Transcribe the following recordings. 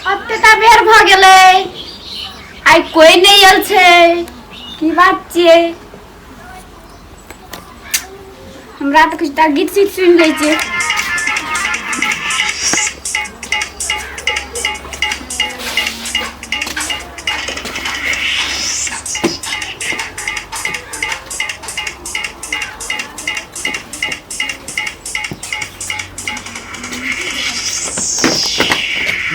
अब तऽ बेर भऽ गेलै, आइ कोइ नहि आयल छै। की बात छियै? हमरा तऽ किछु गीत सीत सुनि लै छियै।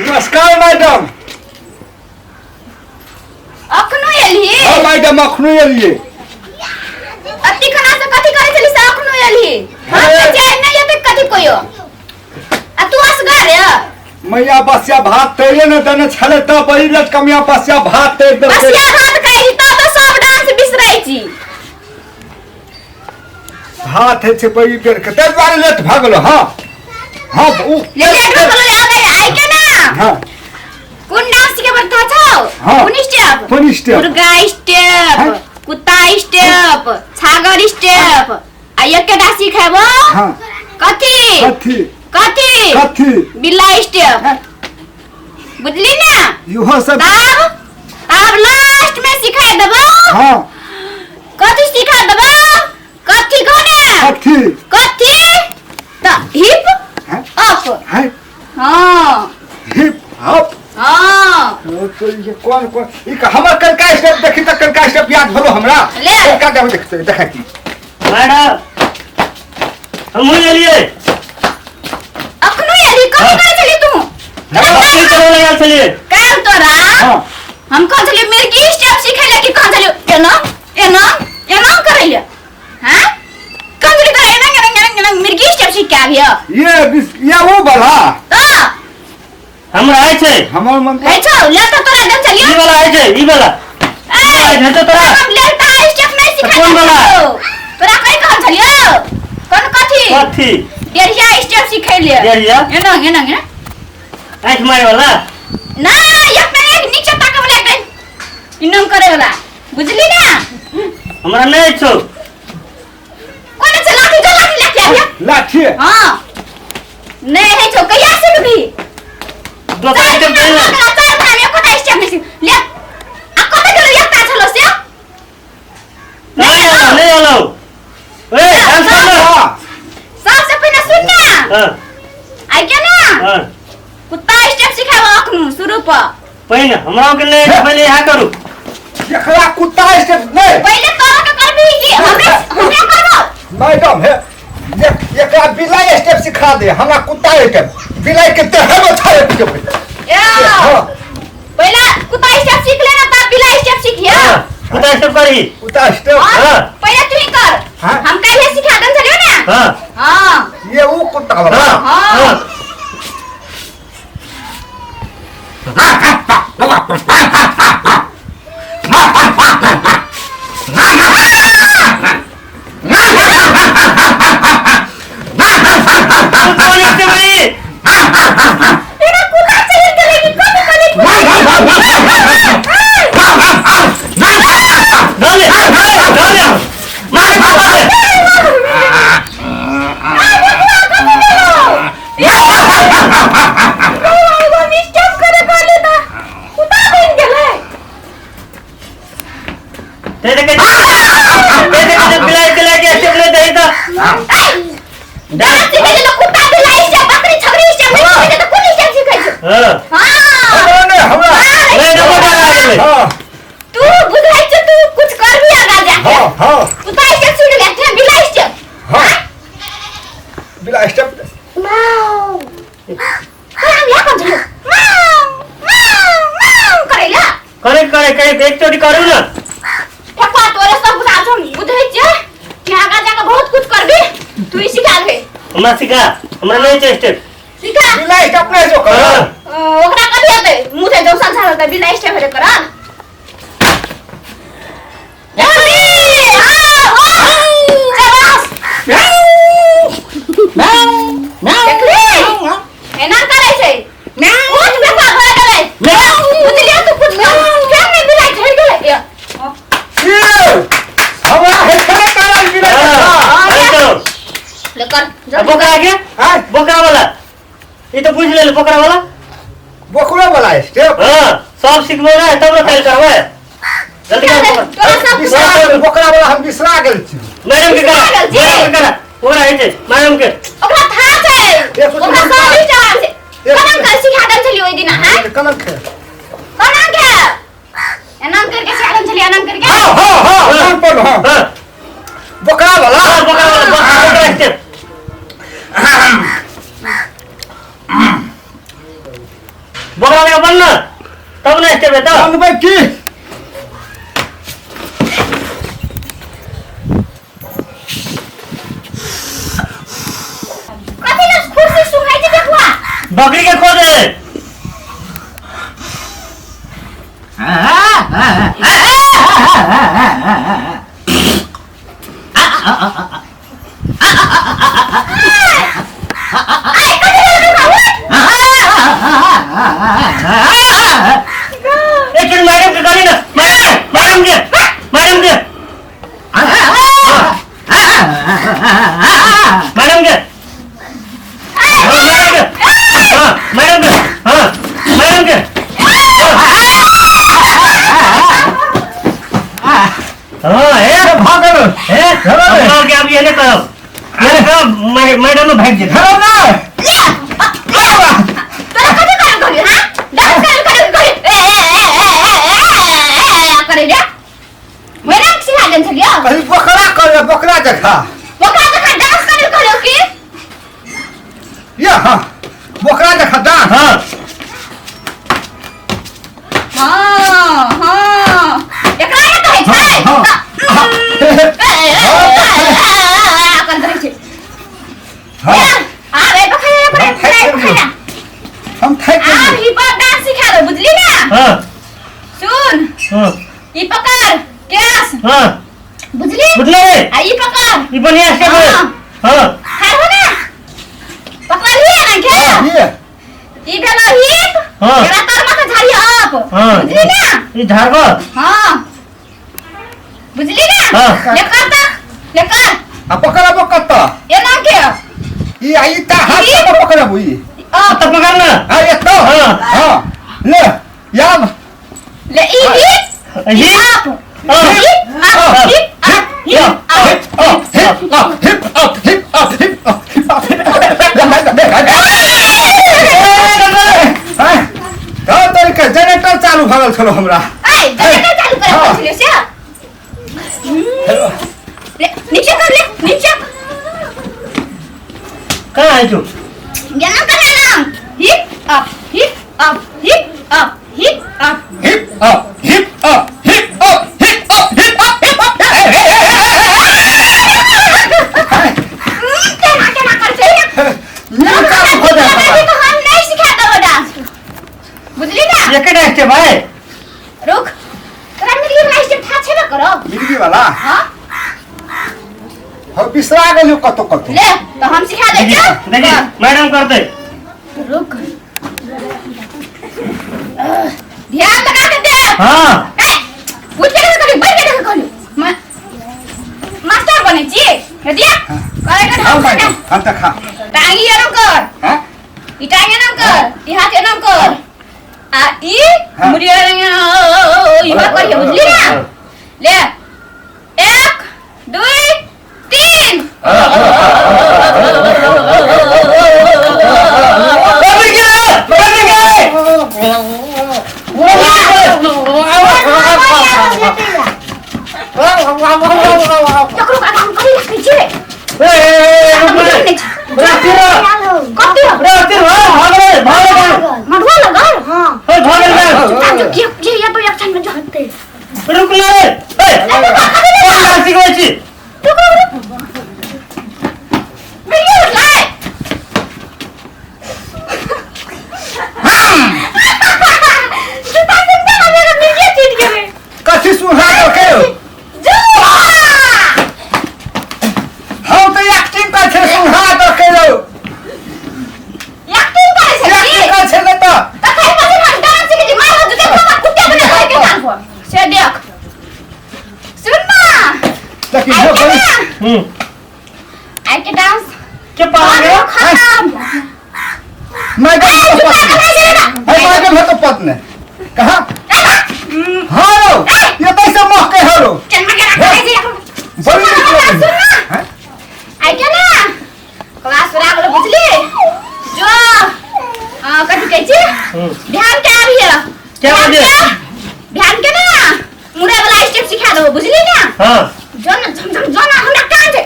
नमस्कार मैडम। अखनो एलही? हाँ मैडम, अखनो एलिए। अति खाना से कथी करै छली से अखनो एलही? हम हे। तऽ जाय नहि एते कथी कोयो आ तू असगर य। मैया बसिया भात तैरे ने देने छले तऽ बड़ी लट कमिया बसिया भात तैर देलकै। बसिया भात खाइ छी तऽ सब डांस बिसरै छी। भात होइ छै बड़ी बेर के, ताहि दुआरे लेट भऽ गेलो। हाँ हाँ, उ ले लेट भऽ गेलो। आबै आइ के ना। हाँ। कोन डांस के बता छौ? हाँ। कोन स्टेप? कोन स्टेप? मुर्गा स्टेप। हाँ। कुत्ता स्टेप, छागर स्टेप आ एकेटा सिखेबो। हाँ। कथी? कथी? कथी? कथी? बिल्ला स्टेप। हाँ। बुझली ना? इहो सब तब तब लास्ट में सिखा देबो। हाँ। कथी सिखा देबो? कथी कहो ने? कथी? कथी त हिप हाँ? अप। हाँ? हाँ। Hip hop. हाँ। ओ तो ये कौन कौन ई हमर कलका स्टेप देखी त कलका स्टेप याद भेलो हमरा। ले। कलका देबो देखते देखै की। मैडम, हमहूँ एलियै। अखनो एली? कथी करै छली तू? की करे लगल छलियै? काल तोरा। हाँ। हम कह छली मिर्गी स्टेप सिखै ले कि कह छली एना एना एना करै ले? हां, कह छली तोरा एना एना एना एना मिर्गी स्टेप सीख के आबियो। ये ये वो वाला। त हमरा आइ छै। हमर मन है छौ ले त तोरा देन छलियो। ई वाला आइ छै, ई वाला। ए है तो तोरा। हम ले त स्टेप नहीं सिखा। कोन वाला? तोरा कहि कहल छलियो कोन कथी? कथी? डेढ़िया स्टेप सिखै ले। डेढ़िया? एना एना एना। आँखि मारे वाला? ना, एक में एक नीचे ताके वाला, एक इनम करे वाला, बुझली ना? हमरा नहि छौ। कोन छै? लाठी जो, लाठी लाठी आबिया। लाठी? हां, नहीं है छौ, कहिया सिखबी? दोसर चार स्टेप महीना देल। भऽ गेल, 4 महीना में एकोटा स्टेप नहीं सीख ले आ कतऽ गेलो एकटा छलो से? नहि एलौ, नहि एलौ। ए, डांस कर ना। हाँ। सबसे पहिने सुन ना। हाँ। आई के ना। हाँ। कुत्ता स्टेप सिखाबो अखनु शुरू पर। पहिने हमरा के नहि, पहिले यहाँ करू। एकरा कुत्ता स्टेप नहीं। पहिले तोरा के करबी कि हमरे हमरे करबो? मैडम हे, एकरा बिलाई स्टेप सिखा दे, हमरा कुत्ता स्टेप बिलाई के देह में छाड़े देबै। ए। हाँ। पहिले कुत्ता स्टेप सीख लेना तब बिलाई स्टेप सीखिया। हाँ, कुत्ता स्टेप करही। कुत्ता स्टेप। हाँ। हाँ। पहिले तू ही कर। हाँ। हम काल्हे सिखा देन छलियो ना। हाँ। हाँ। ये वो कुत्ता वाला। हाँ। हाँ। हाँ। तू कौन स्टेप रही? तेरा कुत्ता चल चलेगी कभी कभी। डाले डाले, मारे मारे। स्टेप करे कहले त कुत्ता बन गेलै। ते देखे ते देखे, बिलाई बिलाई के स्टेप ले दही त। डांस सिखै छै त कुत्ता बिलाई स्टेप, बकरी छकरी स्टेप नहि सिखै छै त कोन स्टेप सिखै छै? हां। हां। हमरा नहीं, हमरा। नहीं डबल डाला गेलै। हाँ। तू बुझै छ, तू कुछ करबी आगा जाके। हाँ हाँ। कुत्ता स्टेप सीख ले, फिर बिलाई स्टेप। हाँ, बिलाई स्टेप। माऊ हम या कोन छलो माऊ माऊ माऊ करैला। करे करे करे, एक चोटी करू ना। ठकुआ तोरे सब बुझा छौ, बुझै छियै कि आगा जाके बहुत कुछ करबी। तू ही सिखा दे। हमरा सिखा, हमरा नहीं छै स्टेप। सिखा। बिलाई स्टेप नहीं जो कर। हां। ओकरा कथी हेतै? मुँह से जो संसार होतै बिलाई स्टेप हेतै करल। जल्दी, हाँ, हाँ, शाबाश। देखली? एना करै छै। उठ बेटा, भऽ गेलै। बुझलियै, तू कुछ कर। फेर नहि बिलाई झड़ि गेलै। ये हमरा है खड़ा करल बिलाई। हां, चलो। ले कर। अब बोकरा के हां। बोकरा वाला ई तो पूछ ले, बोकरा वाला। बोकरो वाला। स्टेप। हाँ, सब सिखबो ना तब ना काल्हि करबै। जल्दी कर। तोरा सब बिसरा गेल बोकरा वाला, हम बिसरा गेल छी। मैडम के करा, बिसरा गेल छी। मैडम के करा, ओकरा होइ छै मैडम के। ओकरा था छै, एक सौ ओकरा सब ही चलाल छै। एक कलम कर सिखा देल छलियै ओहि दिन, हां? कलम के कलम के एना करके सिखा देल छलियै, एना करके। हाँ हाँ हाँ, नाम पर हाँ। हाँ। बोकरा वाला। हाँ, बोकरा वाला, बोकरा स्टेप। बोकरा वाला बन ना तब ना स्टेप हेतौ। बनबै की? कथी लए कुर्सी सुखाइ छै देखुआ? बकरी के खोज है। आइ कथी लए देखुआ? एक मिनट, मैडम के करी ना, मैडम, मैडम के, मैडम के, मैडम के, हाँ, मैडम के, हाँ, मैडम के, हाँ, मैडम के, हाँ, हे। भागल। हे, हम के अब ये नहीं करब, ये नहीं करब, मैडम ने भागि जेतै। हेलो ना। ले तोरा कथी करल कहलियो? हां, डांस करल कहलियो? कहलियो ए ए ए ए ए ए करे ले, मेरा सिखा देल छलियो। कहीं बोकरा कर, बोकरा जखा। ओकरा जखा डांस करल कहलियो की? ये हाँ, बोकरा जखा डांस। हाँ। हाँ हाँ, एकरा ने कहै छै। हाँ, हाँ। ए ए ए करैत रहै छै। हाँ। आब ए पखै पखै हम थाकि पखै। गेलियौ। हम थाकि आब गेलियौ। हिप हॉप डांस सिखा दो, बुझली ना? हाँ। सुन। हाँ। ई पकड़ केस। हाँ। बुझली? बुझले। आ ई पकड़। ई बढ़िया स्टेप है। हाँ। हाँ। खाय हो ना, पकड़लिए ना के? ये ई भेलो हिप। हाँ। एकरा तर माथा झाड़ी अप। हाँ। बुझली ना? ई झाड़बो। हाँ, बुझली ना? हाँ। ले कर तक, ले कर। आ पकड़बो कतऽ? एना के। ई आ ई ता हाथ से पकड़बो ई। अप। तो पकड़ ना। हाँ, ये तो। हाँ। हाँ, ले याब। ले ई हिप, ई हिप। अप। हाँ। Hip up, hip up, hip up. Hip up, hip up, hip up, hip up, hip up, hip up. तरीके जनरेटर चालू भऽ गेल छलो हमरा। ऐ जनरेटर चालू करे हाँ। छलियो से। ले नीचे कर, ले नीचे। कहाँ है तू? गेना कर ना, hip up, hip up, hip up, hip up. Hip up, hip up, hip up, hip up, hip up, hip up. केना केना कर छै? नींद चालू भऽ जायत हमरा। तो हम नहीं सिखा देबो डांस, बुझली ना? एकेटा स्टेप है। रुक, तोरा मिर्गी वाला स्टेप था छेबे करो। मिर्गी वाला? हाँ। हम बिसरा गेलियो कतौ कतौ। ले तो हम सिखा दे देखी छौ। देखी, मैडम करते। रुक, ध्यान लगा के दे। हाँ। ए, उठ के देखा कहलियो, बैठ के देखा कहलियो। मास्टर बनै छी हे दिया करे के खाओ ढंग से। मैडम, हम तऽ खा। टांगी एना कर। हाँ? ई टांग एना कर, ई हाथ एना कर आ ई हाँ। मुड़ी एना ई बात करियो, बुझली ना? ले, 1 2 3। बकरी के बकरी के। तकरो का काम करी राखै छै। ए ए रुक रे, रे तिर। कते? रे तिर, भाग रे, भाग रे। मधुआ लगल। हाँ। ओए, भाग रे। चुपचाप जो के जे या तो एक क्षण में जहते। रुक ना रे, ए कोन डांस सिखबै छी? रुक रुक रुक, मिर्गी उठलै। बात नहीं कहा हाँ रो ये कैसे महके हो रो चल के रखा छै बड़ी नीक लगै सुन ना। हैं? आई के ना क्लास बरा गेलो बुझली जो कथी कहै छी ध्यान के आबिय क्या बजे? ध्यान के ना मुड़े वाला स्टेप सिखा देबो बुझली ना हाँ जो ना झम झम जो ना हमरा कान छै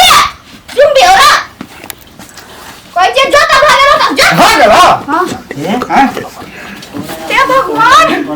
ले तुम भी हो कहै छै जो त भऽ गेलो त जो भऽ गेल हाँ हैं? हे भगवान।